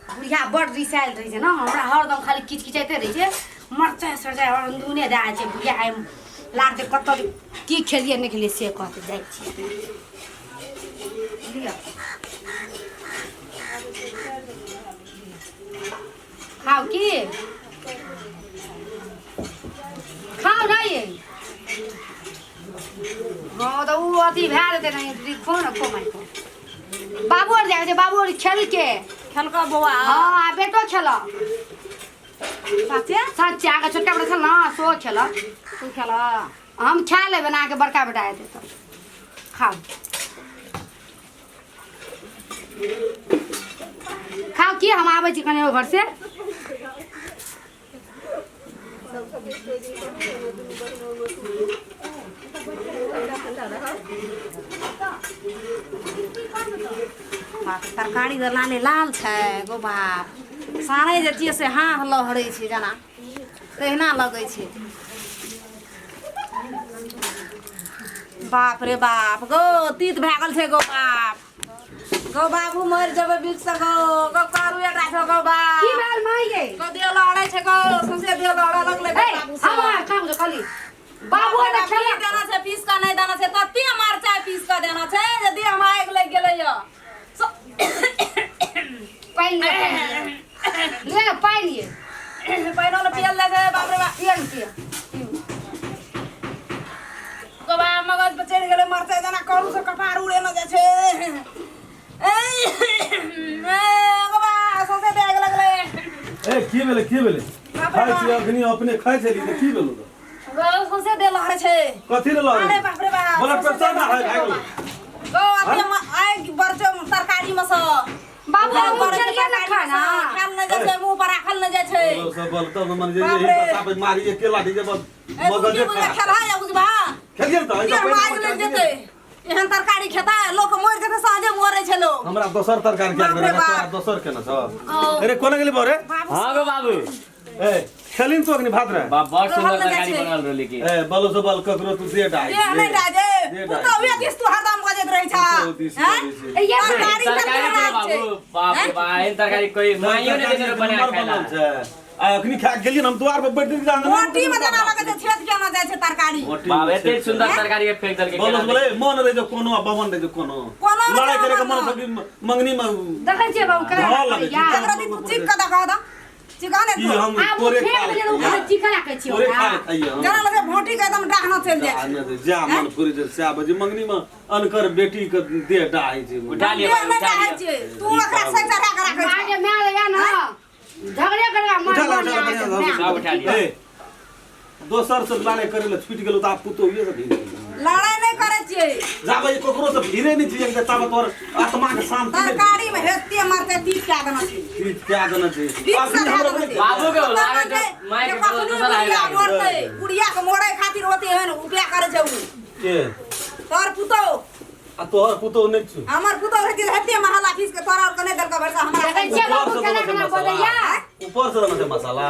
बुढ़िया बड़ रिसायल रहै छै ने हमरा हरदम खाली किचकिचाइते रहै छै मरचाइ सरचाइ आओर नूने दए छै बुढ़िया आइ लागतै कतऽ की खेलियै नहि खेलियै से कहतै जाइ छियै लिअ खाउ की खाउ नहि हँ तऽ ओ अथी भए जेतै ने खो ने खो मारि कऽ बाबू आर जाइ छै बाबू आर खेलके खेलकऽ बौआ हँ आ बेटो खेलक साचे सच्चे अहाँके छोटका बेटा छल ने सेहो खेलक तू खेलऽ हम खा लेबै ने अहाँके बड़का बेटा हेतै तऽ खाउ खाउ की हम आबै छी कनि घर से बाप रे, तरकारी तऽ लाले लाल छै गो बाप सानै जे छियै से हाथ लहरै छै जेना तहिना लगै छै बाप रे बाप गो तीत भए गेल छै गो बाप गो बाबू मरि जेबै बीच से गो गो करू एकरा छौ गो की बाप भेल माय गे गो देह लहरै छै गो सौंसे देह लहरऽ लगलै गो ए बाबू से हम अहाँ काम जो खाली बाबू बाबू ने ने खेलक देना छै पीस कऽ नहि देना छै तते मरचाइ पीस कऽ देना छै जे देह मे आगि लागि गेलै यऽ पानि ले पानि ले ले ने पानि ये पानिओ ने पियल जाइ छै बाप रे बाप पिय ने पिय गो बाप मगज पर चढ़ि गेलै मरचाइ जेना करू से कपार उड़ेने जाइ छै ए गो बा सौंसे देह आगि लगलै ए की भेलै की भेलै बाप रे खाइ छी बाप। अखनी अपने खाइ छली तऽ की भेलौ तऽ गो सौंसे देह लहरै छै कथी रे लहरै अरे बाप रे बाप ब्लड सौंसे प्रेशर देह ना लहरै है छै भए गो गेलौ गो अते आगि बरचो तरकारी मे सँ बाबू हमहूँ खेलियै ने खाना खायल नहि जाइ छै मुँह पर राखल नहि जाइ छै बोलो सब बोल तब मन जे बाप यही रे। बता पे मारी एके लाठी जे बस ए, तू मगजे की बुझबे खराब खेलहा या बुझबा खेलियै ने तऽ देह एहिसँ मे आगि पहिने लागि जेतै एहन तरकारी खेता लोक मरि जेतै साँझे मरै छै लोक हमरा दोसर तरकारी किया बाप रे तोरा बाप। दोसर केना छौ अरे कोना गेली बरे बाबू हाँ गो बाबू ए खेलिन तू अखनी भात रे बाप बड़ सुंदर रहल नहि तरकारी जाइ छै। बनल रहलै की ए बलो से बल ककरो तू दे डाल देह नहि डाजे दे डाल। पुतहुए दिस तू हरदम बजैत रहै छ पुतोहु दिस हैं? बजै छै। ए, ये तरकारी तरकारी तरकारी छै बाबू बाप रे बा एहन तरकारी कोई माइयो नहि देने बना खाइला छै आ अखनी खा के गेलियै ने हम द्वार पर बैठ गेलियै रोटी में जेना लगै छै छेद केना जाइ छै तरकारी बाप एते सुंदर तरकारी के फेंक देलकै बोलो केना बोले मन रहे जो कोनो आ बमन रहे जो कोनो कोनो नहि लड़ाई करे के मन बमन। सकी मंगनी में देखै छियै बाबू केना धऽ लगै छै। करैया एकरा दी तू चीख के देखा द चिकन की एक हम आब तोरे फेंक खा देलियै तऽ ओकरा चिकन राखै छियै तोरे ओकरा। खा ले खाइए हम जेना लगै भोटी के एकदम डाहना चलि जाइ जा छै ने दे, जा मन पूरी जे सए बजे मंगनी में अनकर बेटी के देह डाहै छै उठा लिअ देह बाबू नहि उठा डाहै लिअ छै तू ओकरा से चढ़ा के राखै माय छै गे माय गे ना झगड़े करबा मार उठा ला, मार उठा ला, बढ़िआँ मार। सब उठा लिअ ए दोसर से लड़ाई करे ले छूट गेलो त आब पुतोहिए से भीड़ गेलो। लड़ाई नहि करै छियै जाबे ई ककरो से भीड़े नहि छी एक ताबे तोर आत्मा के शांति नहि तरकारी में हेते मारते तीत कए देना छै चीज क्या देना छै बीच से अखनी धए हमरो देना छै। बाबू के ओकर लागै मन छै छै माइक जे के कखनो दोसर आइ बुढ़िया लागै। मोड़तै बुढ़िया के मोड़ै खातिर ओते एहन उपाय करै छै उ के तोहर पुतोह आ तोहर पुतोह नहि छु हमर पुतोह रहती हेते महला फीस के तोरा और के नहि देलका भरसा हमरा देखै छियै बाबू ऊपर से केना देना छै केना मसाला बजैया ऊपर से देना छै मसाला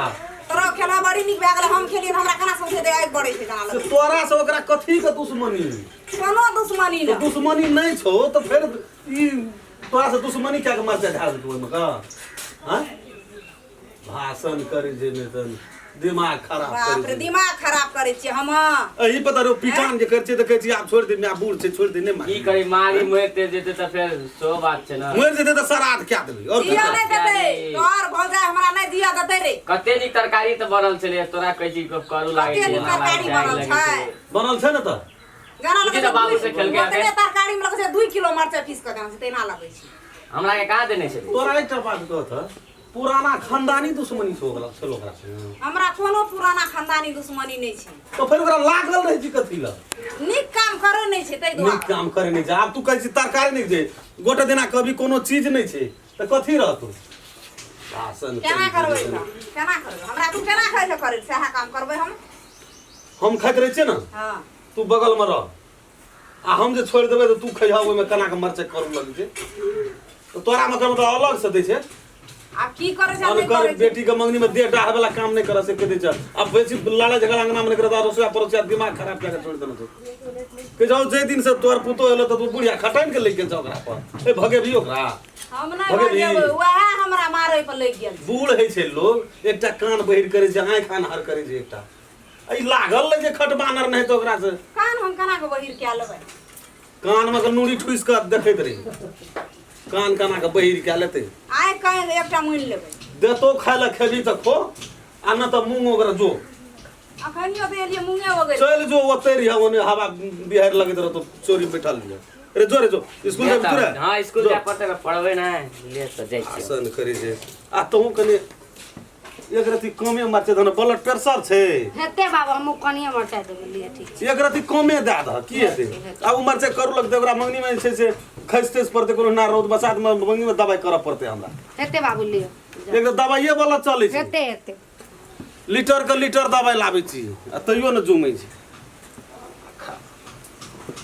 तोरा खेला बड़ी नीक भए गेल हम खेलियै तऽ हमरा केना सौंसे देह आगि बढ़ै छै जेना से लगै तोरा से ओकरा कथी के दुश्मनी कोनो दुश्मनी तो नहि दुश्मनी नहि छौ तऽ फेर ई तोरा से दुश्मनी क्या के मरचाइ ढाल देतौ ओहिमे का हाँ भाषण करै छै नहि तऽ दिमाग खराब बाप करै रे छै दिमाग खराब करै छियै हम एही पता रो पिटान जे करै छै तऽ कहै छै आब छोड़ि दे माय बूढ़ छै छोड़ि दे नहि की मार करी मारी मरि ते जेतै तऽ फेर सो बात छै ने मरि जेतै तऽ श्राद्ध कए देबै आओर दिया नहि देतै तोहर भौजाइ हमरा नहि दिया देतै रे कते नीक तरकारी तऽ बनल छलै तोरा कहै छी करू लागै कते छै नीक तरकारी बनल छै बनल छै ने तऽ जेना लगै बुझी तऽ बाबू से खेलकै ओतने तरकारी मे लगै छै 2 किलो मरचाइ पीस कऽ देना छै तेना लगै छै हमरा के कहाँ देने छलै तोरा एकटा बात कहत पुराना खानदानी दुश्मनी छौ ओकरा छल ओकरा से हमरा कोनो पुराना खानदानी दुश्मनी नहि छै तऽ फेर ओकरा लागल रहै छै कथी लए नीक काम करै नहि छै ताहि नीक दुआरे काम करे नहि छै आब तू कहै छी तरकारी नहि छै गोटे दिना कभी कोनो चीज नहि छै तऽ कथी रहतौ भाषण केना करै करबै छै। तऽ केना करबै हमरा तू केना खाइ छै करै सएह काम करबै हम हम खाइत रहै छियै ने हँ तू बगलमे रह आ हम जे छोड़ि देबै तऽ तू खैहऽ ओहिमे केना कऽ मरचाइ करू लगै छै तऽ तोरा मतलब तऽ अलग से दै छै आब की करै छै नहि अनकर करै छै बेटी के मंगनी में देह डाह वाला काम नहीं करे से कह दै छै अब बेसी लड़ाई झगड़ा अंगना में नहीं करता रसोया पड़ोसिया दिमाग खराब कए के छोड़ देने छै कह जाओ जे दिन से तोहर पुतोह एलो तऽ तू बुढ़िया खटाइन के लग गेल छौ ओकरा पर ए भगेबही ओकरा हम नहि भगेबही। भगेबै वएह हमरा मारै पर लागि गेल छै। बूढ़ होइ छै लोग, एकटा कान बहिर करै छै, आँखि आन्हर करै छै एकटा। आ ई लागल रहै छै खट बानर नहि तऽ ओकरा से। कान हम केना के बहिर कए लेबै? कान मे के नूरी ठुसि कऽ देखैत रही, कान केना के बहिर कए लेतै। आइ कान एकटा मुनि लेबै। देतो खाय लए खेबही तऽ खो, आ नहि तऽ मूँग ओकरा जो। अखनियो तऽ एलियै मूँगे हो गेल। चलि जो, ओतै रहिह, ओने हवा बिहाड़ि लगैत रहतौ, चोरी बैठल रहिह। रे जो, रे जो, स्कूल जेबही तू रे? हाँ, स्कूल जो। जाय पड़तै, पढ़बै नहि ले तऽ जाइ छियै। आसन करै छै आ तहूँ कनि एक रति कमे मरचै दह, ब्लड प्रेशर छै। हेतै बाबा, हमहूँ कनिए मरचाइ देबै, लिअ ठीक छै। एक रति कमे दए दह, की हेतै? आ ओ मरचाइ करू लगतै ओकरा मङ्गनीमे जे छै से खसि तसि पड़तै कोनो ना, रौद बसातमे मङ्गनीमे दबाइ करऽ पड़तै हमरा। हेतै बाबू, लिअ। एक तऽ दबाइए वाला चलै छै। हेतै हेतै। लीटर के लीटर दबाइ लाबै छी आ तैयो ने जुमै छै।